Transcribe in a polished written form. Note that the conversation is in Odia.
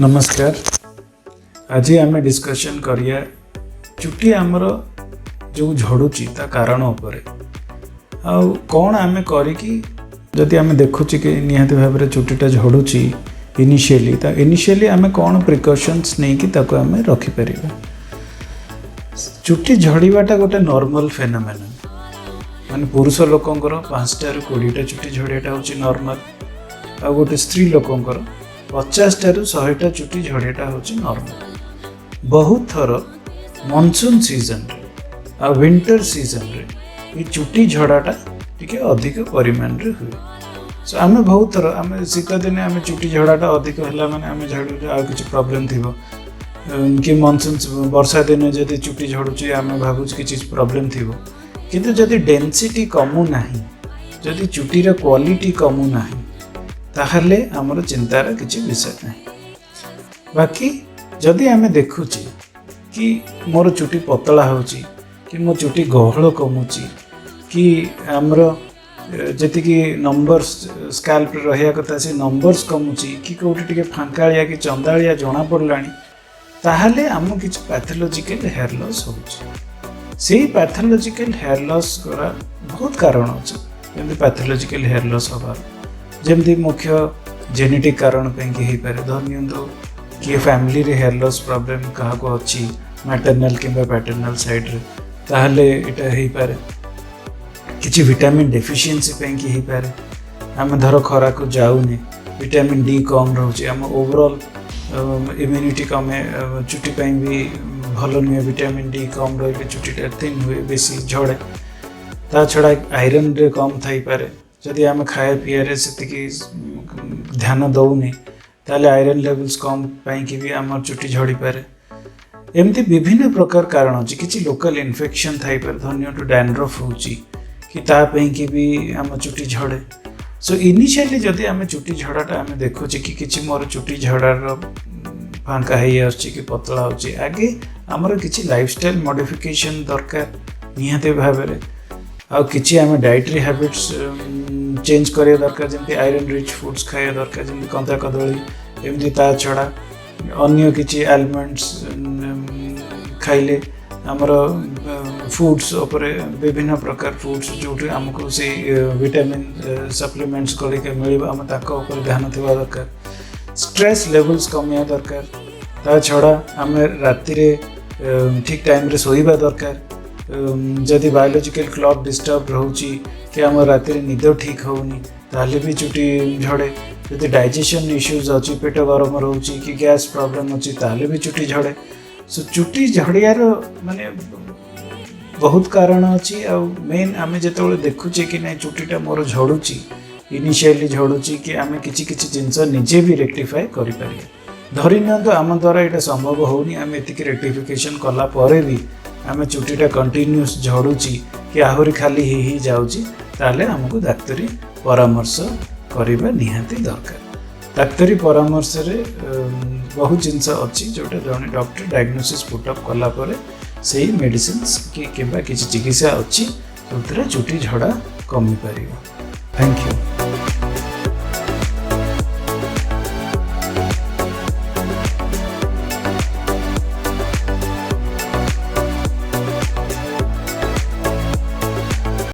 ନମସ୍କାର। ଆଜି ଆମେ ଡିସ୍କସନ୍ କରିବା ଚୁଟି ଆମର ଯେଉଁ ଝଡ଼ୁଛି ତା କାରଣ ଉପରେ ଆଉ କ'ଣ ଆମେ କରିକି, ଯଦି ଆମେ ଦେଖୁଛେ କି ନିହାତି ଭାବରେ ଚୁଟିଟା ଝଡ଼ୁଛି ଇନିସିଆଲି, ତା ଇନିସିଆଲି ଆମେ କ'ଣ ପ୍ରିକସନ୍ସ ନେଇକି ତାକୁ ଆମେ ରଖିପାରିବା। ଚୁଟି ଝଡ଼ିବାଟା ଗୋଟେ ନର୍ମାଲ ଫେନୋମେନନ୍। ମାନେ ପୁରୁଷ ଲୋକଙ୍କର 5ଟାରୁ 20ଟା ଚୁଟି ଝଡ଼ିବାଟା ହେଉଛି ନର୍ମାଲ ଆଉ ଗୋଟେ ସ୍ତ୍ରୀ ଲୋକଙ୍କର 50ଟାରୁ 100ଟା ଚୁଟି ଝଡ଼ିବାଟା ହେଉଛି ନର୍ମାଲ। ବହୁତ ଥର ମନସୁନ୍ ସିଜନରେ ଆଉ ୱିଣ୍ଟର ସିଜନରେ ଏ ଚୁଟି ଝଡ଼ାଟା ଟିକେ ଅଧିକ ପରିମାଣରେ ହୁଏ। ସୋ ଆମେ ବହୁତ ଥର ଆମେ ଶୀତ ଦିନେ ଆମେ ଚୁଟି ଝଡ଼ାଟା ଅଧିକ ହେଲା ମାନେ ଆମେ ଝାଡ଼ୁଛୁ, ଆଉ କିଛି ପ୍ରୋବ୍ଲେମ୍ ଥିବ କି ମନସୁନ୍ ବର୍ଷା ଦିନେ ଯଦି ଚୁଟି ଝଡ଼ୁଛି, ଆମେ ଭାବୁଛୁ କିଛି ପ୍ରୋବ୍ଲେମ୍ ଥିବ। କିନ୍ତୁ ଯଦି ଡେନ୍ସିଟି କମୁନାହିଁ, ଯଦି ଚୁଟିର କ୍ୱାଲିଟି କମୁନାହିଁ, ତାହେଲେ ଆମର ଚିନ୍ତାର କିଛି ବିଷୟ ନାହିଁ। ବାକି ଯଦି ଆମେ ଦେଖୁଛେ କି ମୋର ଚୁଟି ପତଳା ହେଉଛି କି ମୋ ଚୁଟି ଗହଳ କମୁଛି କି ଆମର ଯେତିକି ନମ୍ବର୍ସ ସ୍କାଲ୍ପରେ ରହିବା କଥା, ସେ ନମ୍ବର୍ସ କମୁଛି କି କେଉଁଠି ଟିକେ ଫାଙ୍କାଳିଆ କି ଚନ୍ଦାଳିଆ ଜଣାପଡ଼ିଲାଣି, ତାହେଲେ ଆମ କିଛି ପାଥୋଲୋଜିକାଲ ହେୟାର ଲସ୍ ହେଉଛି। ସେଇ ପାଥୋଲୋଜିକାଲ ହେୟାର ଲସ୍ ବହୁତ କାରଣ ଅଛି ଯେମିତି ପାଥୋଲୋଜିକାଲ ହେୟାର ଲସ୍ ହେବାର। ଯେମିତି ମୁଖ୍ୟ ଜେନେଟିକ୍ କାରଣ ପାଇଁକି ହେଇପାରେ। ଧରି ନିଅନ୍ତୁ କିଏ ଫ୍ୟାମିଲିରେ ହେୟାର ଲସ୍ ପ୍ରୋବ୍ଲେମ୍ କାହାକୁ ଅଛି, ମ୍ୟାଟର୍ନାଲ୍ କିମ୍ବା ପ୍ୟାଟର୍ନାଲ୍ ସାଇଡ଼୍ରେ, ତାହେଲେ ଏଇଟା ହେଇପାରେ। କିଛି ଭିଟାମିନ୍ ଡେଫିସିଏନ୍ସି ପାଇଁକି ହେଇପାରେ। ଆମେ ଧର ଖରାକୁ ଯାଉନେ, ଭିଟାମିନ୍ ଡି କମ୍ ରହୁଛି, ଆମ ଓଭରଅଲ୍ ଇମ୍ୟୁନିଟି କମେ। ଚୁଟି ପାଇଁ ବି ଭଲ ନୁହେଁ। ଭିଟାମିନ୍ ଡି କମ୍ ରହିଲେ ଚୁଟିଟା ଥିନ୍ ହୁଏ, ବେଶୀ ଝଡ଼େ। ତା ଛଡ଼ା ଆଇରନ୍ରେ କମ୍ ଥାଇପାରେ। ଯଦି ଆମେ ଖାଇବା ପିଇବାରେ ସେତିକି ଧ୍ୟାନ ଦେଉନି, ତାହେଲେ ଆଇରନ୍ ଲେଭେଲ୍ସ କମ୍ ପାଇଁକି ବି ଆମର ଚୁଟି ଝଡ଼ିପାରେ। ଏମିତି ବିଭିନ୍ନ ପ୍ରକାର କାରଣ ଅଛି। କିଛି ଲୋକାଲ୍ ଇନଫେକ୍ସନ୍ ଥାଇପାରେ। ଧରି ନିଅନ୍ତୁ ଡ୍ୟାଣ୍ଡ୍ରଫ୍ ହେଉଛି କି ତା ପାଇଁକି ବି ଆମ ଚୁଟି ଝଡ଼େ। ସୋ ଇନିସିଆଲି ଯଦି ଆମେ ଚୁଟି ଝଡ଼ାଟା ଆମେ ଦେଖୁଛେ କି କିଛି ମୋର ଚୁଟି ଝଡ଼ାର ଫାଙ୍କା ହେଇ ଆସୁଛି କି ପତଳା ହେଉଛି, ଆଗେ ଆମର କିଛି ଲାଇଫଷ୍ଟାଇଲ୍ ମଡ଼ିଫିକେସନ୍ ଦରକାର ନିହାତି ଭାବରେ ଆଉ କିଛି ଆମେ ଡାଏଟରୀ ହ୍ୟାବିଟ୍ସ ଚେଞ୍ଜ କରିବା ଦରକାର। ଯେମିତି ଆଇରନ୍ ରିଚ୍ ଫୁଡ଼୍ସ ଖାଇବା ଦରକାର, ଯେମିତି କଞ୍ଚା କଦଳୀ, ଏମିତି ତା ଛଡ଼ା ଅନ୍ୟ କିଛି ଆଲମଣ୍ଡସ୍ ଖାଇଲେ, ଆମର ଫୁଡ଼୍ସ ଉପରେ ବିଭିନ୍ନ ପ୍ରକାର ଫୁଡ଼୍ସ ଯେଉଁଠି ଆମକୁ ସେଇ ଭିଟାମିନ୍ ସପ୍ଲିମେଣ୍ଟସ୍ ଗୁଡ଼ିକ ମିଳିବ, ଆମେ ତାଙ୍କ ଉପରେ ଧ୍ୟାନ ଥିବା ଦରକାର। ଷ୍ଟ୍ରେସ୍ ଲେଭେଲ୍ସ କମିବା ଦରକାର। ତା ଛଡ଼ା ଆମେ ରାତିରେ ଠିକ୍ ଟାଇମ୍ରେ ଶୋଇବା ଦରକାର। ଯଦି ବାୟୋଲୋଜିକାଲ କ୍ଲକ୍ ଡିଷ୍ଟର୍ବ ରହୁଛି କି ଆମ ରାତିରେ ନିଦ ଠିକ୍ ହେଉନି, ତାହେଲେ ବି ଚୁଟି ଝଡ଼େ। ଯଦି ଡାଇଜେସନ୍ ଇସ୍ୟୁଜ୍ ଅଛି, ପେଟ ଗରମ ରହୁଛି କି ଗ୍ୟାସ୍ ପ୍ରୋବ୍ଲେମ୍ ଅଛି, ତାହେଲେ ବି ଚୁଟି ଝଡ଼େ। ସୋ ଚୁଟି ଝଡ଼ିବାର ମାନେ ବହୁତ କାରଣ ଅଛି। ଆଉ ମେନ୍ ଆମେ ଯେତେବେଳେ ଦେଖୁଛେ କି ନାଇଁ, ଚୁଟିଟା ମୋର ଝଡ଼ୁଛି, ଇନିସିଆଲି ଝଡ଼ୁଛି କି ଆମେ କିଛି କିଛି ଜିନିଷ ନିଜେ ବି ରେକ୍ଟିଫାଏ କରିପାରିବା। ଧରି ନିଅନ୍ତୁ ଆମ ଦ୍ୱାରା ଏଇଟା ସମ୍ଭବ ହେଉନି, ଆମେ ଏତିକି ରେକ୍ଟିଫିକେସନ୍ କଲା ପରେ ବି ଆମେ ଚୁଟିଟା କଣ୍ଟିନ୍ୟୁଅସ୍ ଝଡ଼ୁଛି କି ଆହୁରି ଖାଲି ହେଇ ହେଇ ଯାଉଛି, ତାହେଲେ ଆମକୁ ଡାକ୍ତରୀ ପରାମର୍ଶ କରିବା ନିହାତି ଦରକାର। ଡାକ୍ତରୀ ପରାମର୍ଶରେ ବହୁତ ଜିନିଷ ଅଛି, ଯେଉଁଟା ଜଣେ ଡକ୍ଟର ଡାଇଗ୍ନୋସିସ୍ ପୁଟ୍ ଅପ୍ କଲା ପରେ ସେଇ ମେଡ଼ିସିନ୍ସ କି କିମ୍ବା କିଛି ଚିକିତ୍ସା ଅଛି, ଯେଉଁଥିରେ ଚୁଟି ଝଡ଼ା କମିପାରିବ। Thank you.